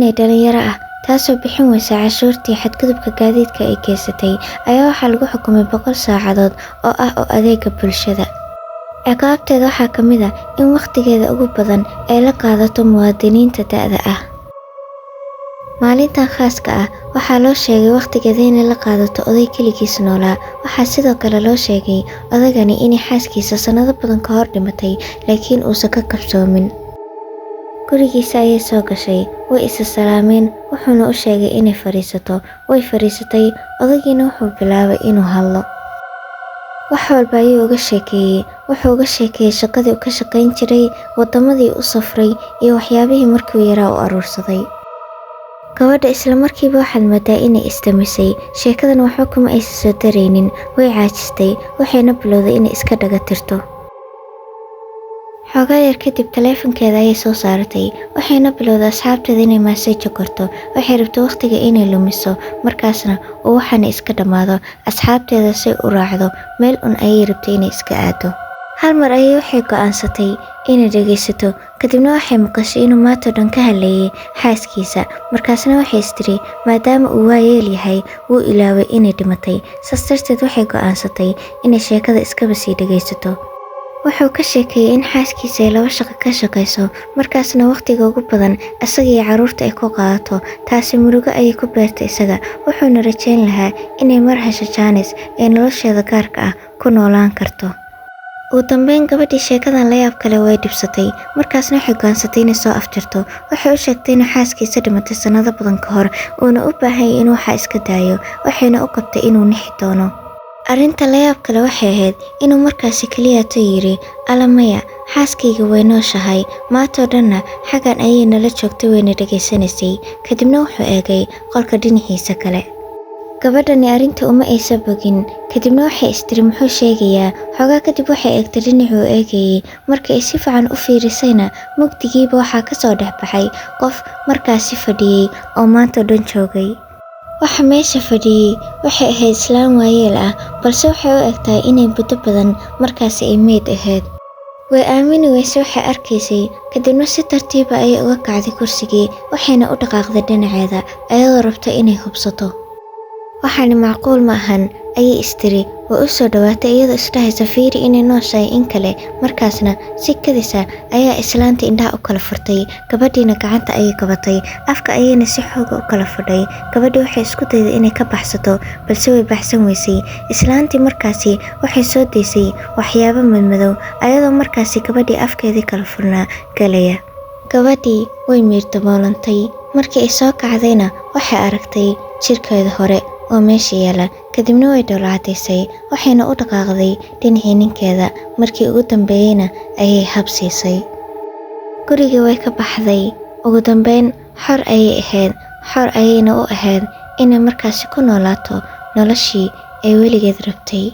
Haweeney dhalinyaro ah taasoo bixin weysa cashuurtii xadgudubka gaadiidka ay geysatay ayaa waxaa lagu xukumay 100 saacadood oo ah u adeegga bulshada. Ciqaabteeda waxaa ka mid ah in wakhtigeeda ugu badan ay la qaadato muwaadiniinta da'da ah. Maalintan khaaska ah waxaa loo sheegay wakhtigeeda inay la qaadato oday keligiis noolaa. Waxaa sidoo kale loo sheegay odaygani inay xaaskiisa sannado badan ka hor dhimatay, laakiin uusan ka kabsoomin. Gurigiisa ayay soo gashay, way isa salaameen, wuxuuna u sheegay inay fadhiisato. Way fadhiisatay, odaygiina wuxuu bilaabay inuu hadlo. Wax walba ayuu uga sheekeeyey. Wuxuu uga sheekeeyey shaqadii uu ka shaqayn jiray, waddamadii u safray iyo waxyaabihii markii uu yaraa u aruursaday. Gabadha isla markiiba waxaad moodaa inay istamisay. Sheekadan waxba kuma aysan soo daraynin. Way caajistay, waxayna bilowday inay iska dhaga tirto. Xoogaa yar kadib taleefankeeda ayay soo saaratay, waxayna bilowday asxaabteeda inay message qorto. Waxay rabtay waqtiga inay lumiso, markaasna uu waxaana iska dhammaado. Asxaabteeda say u raacdo, meel un ayay rabtay inay iska aado. Hal mar ayay waxay go'aansatay inay dhageysato, kadibna waxay maqashay inuu maanta oo dhan ka hadlayay xaaskiisa. Markaasna waxay istiri, maadaama uu waayeel yahay, wuu ilaaway inay dhimatay. Saas darteed waxay go'aansatay inay sheekada iskaba sii dhageysato. Wuxuu ka sheekeeyey in xaaskiisa ay laba shaqo ka shaqayso, markaasna waqtiga ugu badan isaga iyo carruurta ay ku qaadato. Taasi murugo ayay ku beertay isaga, wuxuuna rajayn lahaa inay mar hesho jaanis ay nolosheeda gaarka ah ku noolaan karto. Ugu dambeyn, gabadhii sheekadan la yaab kale way dhibsatay, markaasna waxay go'aansatay inay soo afjarto. Waxay u sheegtay inuu xaaskiisa dhimatay sannado badan ka hor, uuna u baahan yahay inuu waxa iska daayo, waxayna u qabtay inuu nixi doono. Arrinta la yaab kale waxay ahayd inuu markaasi kaliyato yiri, "Alla maya, xaaskayga way nooshahay, maantoo dhanna xaggan ayay nala joogtay, wayna dhegaysanaysay." Kadibna wuxuu eegay qolka dhinaciisa kale. Gabadhani arrinta uma aysan bogin, kadibna waxay istiri muxuu sheegayaa. Xoogaa kadib waxay eegtay dhinacii uu eegayay. Markii ay si fiican u fiirisayna, mugdigiiba waxaa ka soo dhex baxay qof markaasi fadhiyey oo maanta oo dhan joogay. Waxa meesha fadhiyey waxay ahayd islaan waayeel ah, balse waxay u egtahay inay muddo badan markaasi ay meyd ahayd. Way aamini weysay waxay arkaysay, kadibna si tartiiba ayay uga kacday kursigii, waxayna u dhaqaaqday dhinaceeda, ayadoo rabta inay hubsato. Waxaani macquul ma ahan, ayay istiri. Way u soo dhowaatay iyadoo isdhahaysa fiiri inay nooshahay in kale. Markaasna si kadis ah ayaa islaanta indhaha u kala furtay, gabadhiina gacanta ayay qabatay, afka ayayna si xooga u kala fadhay. Gabadhii waxay isku dayday inay ka baxsato, balse way baxsan weysay. Islaantii markaasi waxay soo daysay waxyaabo madmadow, ayadoo markaasi gabadhii afkeedii kala furnaa galaya. Gabadhii way miir daboolantay. Markii ay soo kacdayna waxay aragtay jirkeeda hore oo meesha yaala, kadibna way dhoola cadaysay, waxayna u dhaqaaqday dhinacii ninkeeda. Markii ugu dambeeyeyna ayay hab siisay. Gurigii way ka baxday. Ugu dambeyn xor ayay ahayd, xor ayayna u ahayd inay markaasi ku noolaato noloshii ay weligeed rabtay.